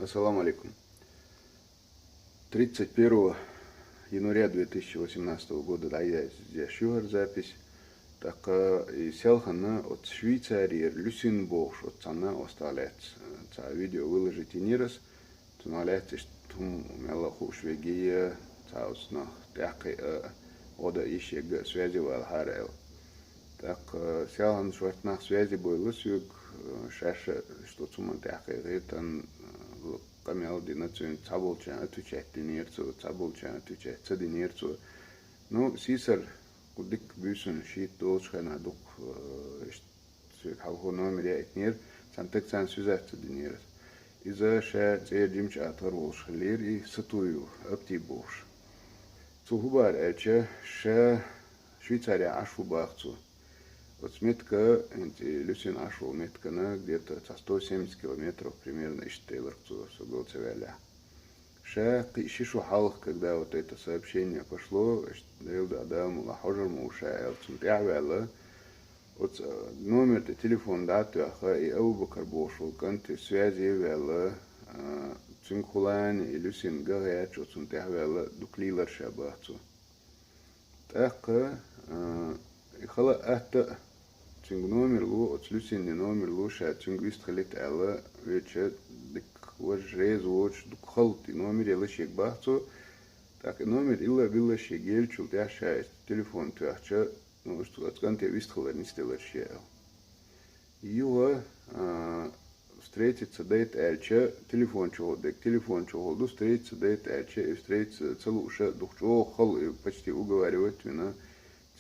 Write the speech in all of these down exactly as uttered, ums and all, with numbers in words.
Ассаламу алейкум. Тридцать первого января две тысячи восемнадцатого года дӀаяздеш ю хӀара запись. ТӀаккха и селхана оцу Швейцарияра Люсин бохуш оцу цхьанна оста лаьцна цхьа видео выложить йинера ас. Цунах лаьцна иштта хӀума мелла хууш вегий, цхьа оцунах тӀаьхьакхиа гӀо дан йиш ерг а, связи валахьара аьлла. ТӀаккха селхана шортта нах связи бевлла соьга, шаьш а иштта оцу хӀуманна тӀаьхьакхиа гӀертан, къамел дина цуьнга, цхьаболчарна отвечать динера цо, цхьаболчарна отвечать ца динера цо. Ну, сийсара кху дикка буьйсанна шийтта долчу хенахь дукха, э, иштта соьга хьалхо номер яийтинера, цхьана стагца связаться динера ас. Иза ша цӀера жимачу атагӀар волуш хиллера, и Сатуев Апти бохуш. Цо хӀун бахара аьлча, ша Швейцарехь Ӏаш ву баха цо. Оцу меттига, хӀинца и Люсин Ӏаш волу меттигана где-то цхьа сто семьдесят километров примерно иштта элира цо, со гал ца ваьллехь. Ша кхин ши шо хьалха, когда вот это сообщение пошло, иштта Делан дуьхьа Дала мукъ лахь хьожур ма ву ша аьлла, цунна тӀаьхьаваьлла, оцу, э, номер тӀе телефон дӀа а тоьхна, и Абу-Бакар бохуш волу кӀанте связи а ваьлла, э, цуьнга хӀун лаьа и Люсин ган гӀерташ, оцунна тӀаьхьаваьлла, дукха лийлира ша баха цо. ТӀаккха, а, и хала а, атта а, цуьнга номер ло, оцу Люсинна номер ло, ша цуьнга вистхилийта аьлла, вуьйцуш, дика важа реза воцуш, дукха хала и номер елла шега баха цо. ТӀаккха и номер илла а билла шега еллачул тӀаьхьа ша иштта телефон тоьхча, ну, иштта оцу кӀанте вистхилар нисделира шен аьлла. Юха, а, встретиться дайта аьлча, телефон чухула дерг, телефон чухула ду, встретиться дайта аьлча, и встретиться ца лууш а дукха чӀогӀа хала, и почти уговаривать вина,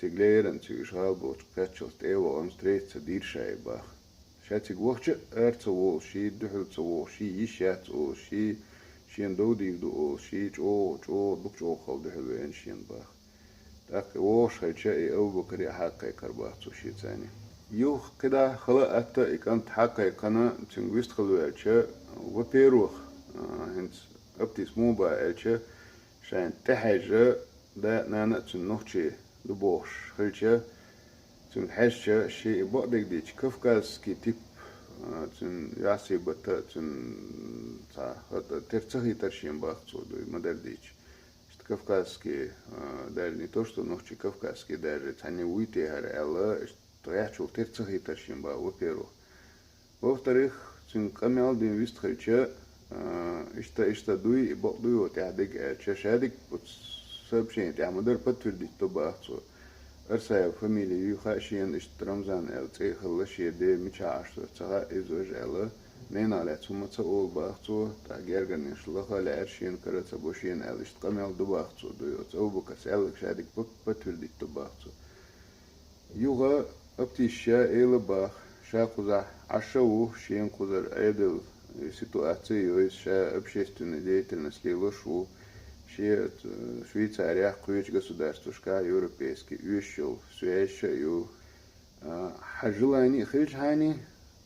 цига леррина, цига уьш гӀала болчу кхаччалц тӀе а вахана, встретиться дийра ша и баха. Ша цига вахча а ара ца волуш, дуьхьал ца вогӀуш, йиш яц олуш, шена дов дийр ду олуш, чӀогӀа, чӀогӀа, дукха чӀогӀа хала дуьхьал веана шена баха. ТӀаккха вогӀуш хилча, и Абу-Бакаре а хьакхайкхар баха цо шеца. Юха кхидӀа хала а, атта а и кӀант хьакхайкхина, цуьнга вистхила ваьлча, во-первых, а, хӀинца Аптис муха баха аьлча, шайна тӀехьаьжча, да а, нана а цуьнан нохчий ду бохуш хилча, цуьнга хьаьжча, шен и бакъдерг дийцича, кавказский тип, а, цуьнан юьхь-сибат а, цуьнан цхьа хӀоттар тера ца хийтира шена баха цо, дуй ма-дарра дийцича. Иштта кавказский, а, даже не то, что нохчий, кавказский даже цхьанне вуй те хӀара аьлла, иштта гӀехьчул тера ца хийтира шена баха, во-первых. Во-вторых, цуьнга къамел дина вистхилча, а, иштта, иштта дуй, и бакъ дуй, во тӀехь дерг аьлча, ша дерг оцу сообщени тӀехь ма-дарра подтвердить до баха цо. Арсаев фамили юй хаьа шена, иштта Рамзан аьлла цӀе а хилла, шен ден мичахь Ӏаш вара ца хаьа, иза важа аьлла, ненах лаьцна хӀумма ца олу баха цо, тӀаккха гергарнаш лаха а лаьара шена, кара а ца бо шена аьлла, иштта къамел ду баха цо, дуй оцу Абу-Бакарс аьлларг ша дерг под-, подтвердить до баха цо. Юха Аптис ша эла баха, ша кхузахь Ӏаш а ву, шена кхузара Ӏедал ситуаци а йойзуш, ша общественный деятельность лелош а ву, шен, э, Швейцарехь, кхечу государствашкахь европейский оьшуш йолу связаш а ю. А, хьан желание а хилчахьана,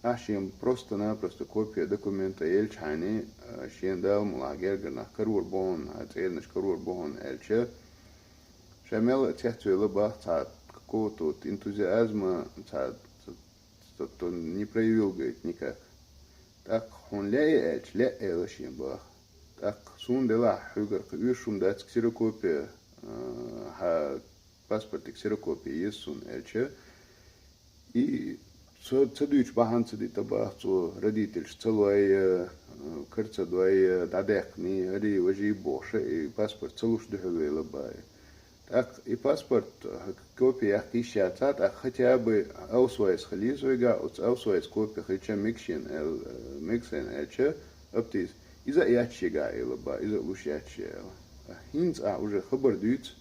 ахь шена просто-напросто копия документа елчахьана, а, шена Дала мукъ лахь гергара нах карор бу хьуна, хьан цӀеранаш карор бу хьуна аьлча, ша мелла а цецвелла баха цхьа какого-то вот энтузиазма, цхьа ц-, ц-, ц-, не проявил, говорит, никак. ТӀаккха хьуна лаьий аьлча, лаьа аьлла шена баха. ТӀаккха суна делахь хьоьгара кхин оьшуш хӀума дац, ксерокопия, а, хьан паспортан ксерокопия еза суна аьлча, и со ца дуьйцуш бахьана ца дита баха цо, родительш ца лой, а, кара ца дой, а, дӀадаьккхиний, хӀарий, важий бохуш а, и паспорт ца луш дуьхьал вела баха. ТӀаккха и паспорт, копия яккха йиш яцахь, тӀаккха хотя бы аусвайс хилийза вайгахь, оцу аусвайс копия хилча мега шена аьлла, мега сайна аьлча, Аптис, иза а яц шегахь эла баха, иза а луш яц шен аьлла. ХӀинца ахь уже хабар дуьйцу,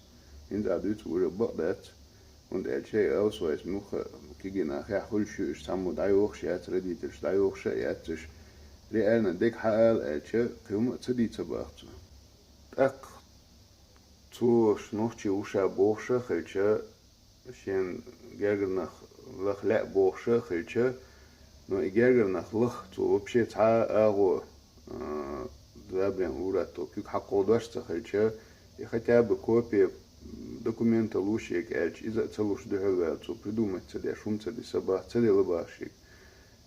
хӀинца ахь дуьйцург уже бакъ дац, хӀунда аьлча и аусвайс муьлхха а кегий нахехь хуьлуш ю, уьш цхьаммо дӀайохуш яц, родительш дӀайохуш а яц уьш. Реально дерг хьан ала аьлча, кхин хӀума а ца дийца баха цо. ТӀаккха цо нохчи ву ша бохуш а хилча, шена гергара нах лаха лаьа бохуш а хилча, но и гергара нах лаха цо вообще цхьа а агӀо, а, забрен уратто куьг хьакхолдош а ца хилча, и хотя бы копия документа луш ерг аьлча, иза а ца луш дуьхьал ваьлла, цо придумать ца деш, хӀума ца дисабахь, ца делабахь шега.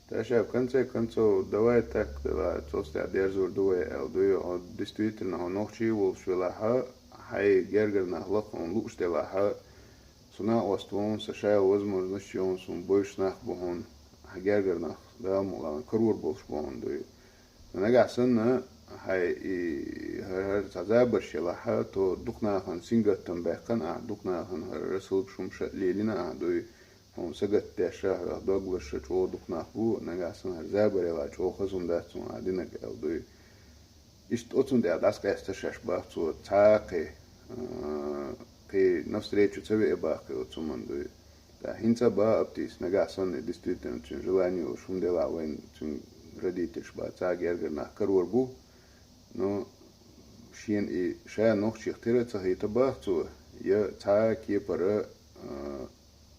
Таша, в конце концов, давай так, дела, цостя дерзур дуе, эл дуй, он действительно, он нохчи волш велаха, хай гергернах лох, он луш делаха, суна оствон, саша возможность, он сун больше нах бухун, а гергернах, да, мулан, карур болш бухун дуй. Нагасана, хай и хар саза баршелаха, то духнахан сингаттан бекхан, а духнахан хар расылып шумша лелина, а дуй, он сагат теша, доглаша, чо духнах бу, нагасан хар забарела, чо хазун дацун, а динак эл дуй. Ишт оцун де дас кайста шаш бахцу, цаки, ки навстречу цаве бахки оцуман дуй. Да, хинца ба аптис, нагасан и действительно цун желание, шум дела вайн цун родитель шба, ца гергернах карур бу, но шин и ша нохчих тира цахита бахцу, я ца кепара,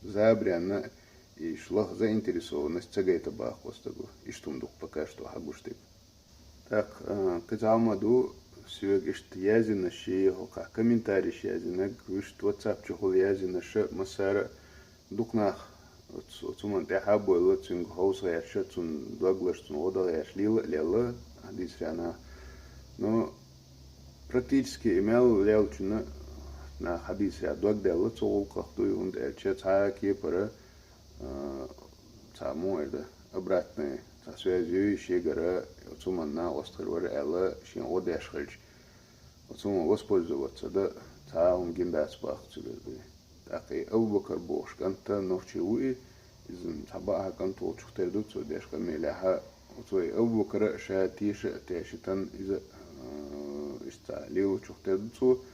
забряна и шлах заинтересованность цагайта бахкостагу. Иштум дух пока что хагуштик. Так, кызалмаду, сюек ишт язина ши, хока комментарий ши язинаг, вишт WhatsApp чухул язина ша, масара духнах, цуман тяха бойла, цунг хаус гайша, цун доглаш, цун ода гайш лила, лела, хадис ряна. Но практически имел лелчуна на хадис ря дог дела, цугул кахтуй, он дерча, ца кепара, ца му это обратный, ца связью шегара, цуман на остхыр вар эла, шин одеш хылч. Оцун воспользоваться да, ца он гиндац бахцу лезби. Так и Абу Бакр бош канта нохчи уи, изн ца баха кантол чухтер ду, цу деш камеляха, оцой Абу Бакр ша тиша тешитан из, ишца лил чухтер ду цу.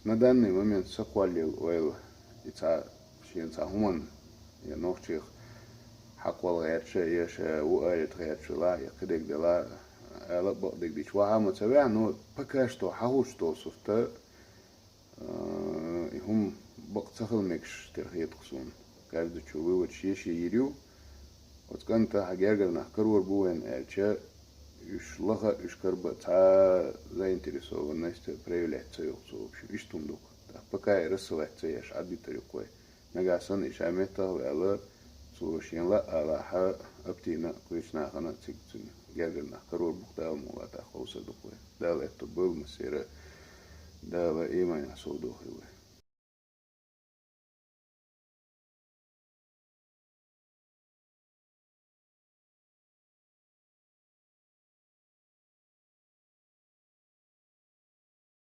На данный момент саквалил ойл, и ца шин ца хуман, я нохчих хаквал герча, я ша у арит герча ла, я кидек дела, эла бакдек дич ваха ма цавя, но пока что хахуч то суфта, и хум бак цахал мекш терхет хсун. Каждый чу вывод шеши ирю, оцканта хагергарнах карур буэн элча, уш лаха, уш карба ца заинтересованность проявлять ца юхцу, в общем, иштум дук. Так, пока и рассылать ца яш адитарю кой. Нагасан и шамета вела, цу шенла Аллаха аптина, квичнахана цигцин. Гергарнах карур бук дал мула та хауса дукве. Дал это был масера, дала иман содухи.